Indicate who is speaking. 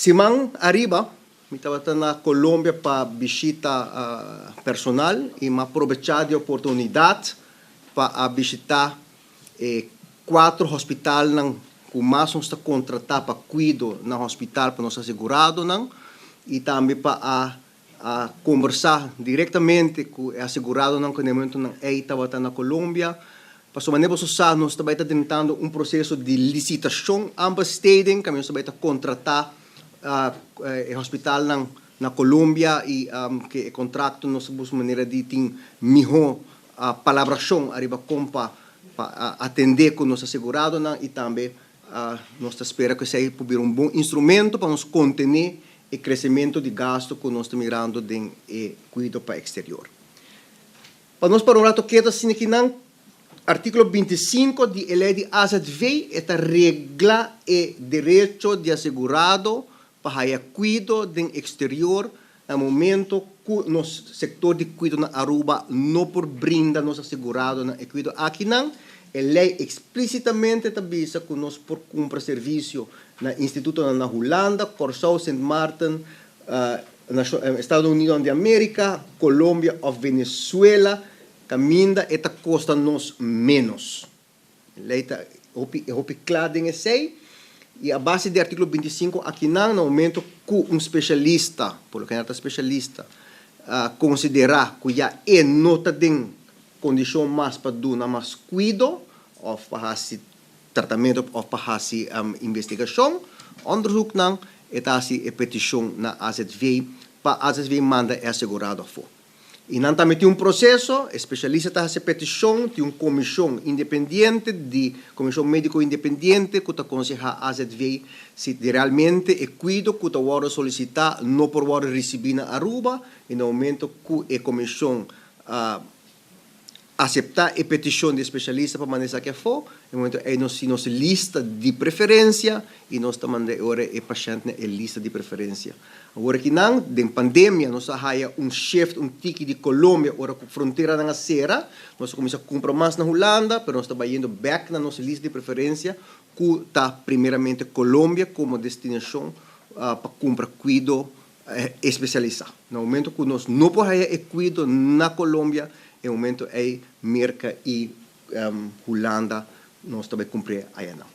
Speaker 1: Siman ariba, mi tabata na Colombia pa bishita personal y m'a aprovecha di oportunidad pa a bishita e cuatro hospitalnan cu mas nos ta contrata pa cuido na hospital pa nos aseguradonan y tambe pa a conversa directamente cu e aseguradonan cu na e momentonan ey tabata na Colombia. Pasobra manera boso sa, nos ta bay ta drentando un proceso di licitacion aanbesteding, caminda nos ta bay ta contrata e hospitalnan na Colombia y cu e contrato nos ta busca manera di tin miho palabracion ariba con pa atende cu nos aseguradonan y tambe nos ta spera cu esey por bira un bon instrumento pa nos contene e crecemento di gasto cu nos ta mirando den e cuido pa exterior. Pa nos para un rato keto asina kinan, articulo 25 di e ley di AZV e ta regla e derecho di asegurado pa haya cuido den exterior na momento cu nos sector di cuido na Aruba no por brinda nos aseguradonan e cuido akinan. E ley explicitamente ta bisa cu nos por cumpra servicio na institutonan na Hulanda, Corsou, Sint Maarten, Estados Unidos di America, Colombia of Venezuela, caminda e ta costa nos menos. E ley ta hopi hopi cla den esey y a base di articulo 25 akinan, na momento cu un specialista, por lo general ta specialista, considera cu ya e no ta den condicion mas pa duna mas cuido of pa haci tratamento of pa haci investigacion, onderzoeknan, e ta haci e peticion na AZV pa AZV manda e asegurado afo. Y nan tambe tin un proceso, e specialista ta haci peticion, tin un comision independiente, di comision medico independiente, cu ta aconseha AZV si realmente e cuido cu ta wordo solicita no por wordo ricibi na Aruba, y na momento cu e comision acepta e peticion di specialista pa manda esaki afo, e momento ey nos tin nos lista di preferencia y nos ta manda ora e pashent na e lista di preferencia. Awor aki nan, den pandemia, nos a haya un shift, un tiki di Colombia, ora cu fronteranan a cera, nos a cuminsa cumpra mas na Hulanda, pero nos ta bayendo bek na nos lista di preferencia, cu ta primeramente Colombia como destinacion pa cumpra cuido especialisa. Na momento cu nos no por haya e cuido na Colombia, e momento ey Merca y Hulanda nos ta bay cumpra ayanan.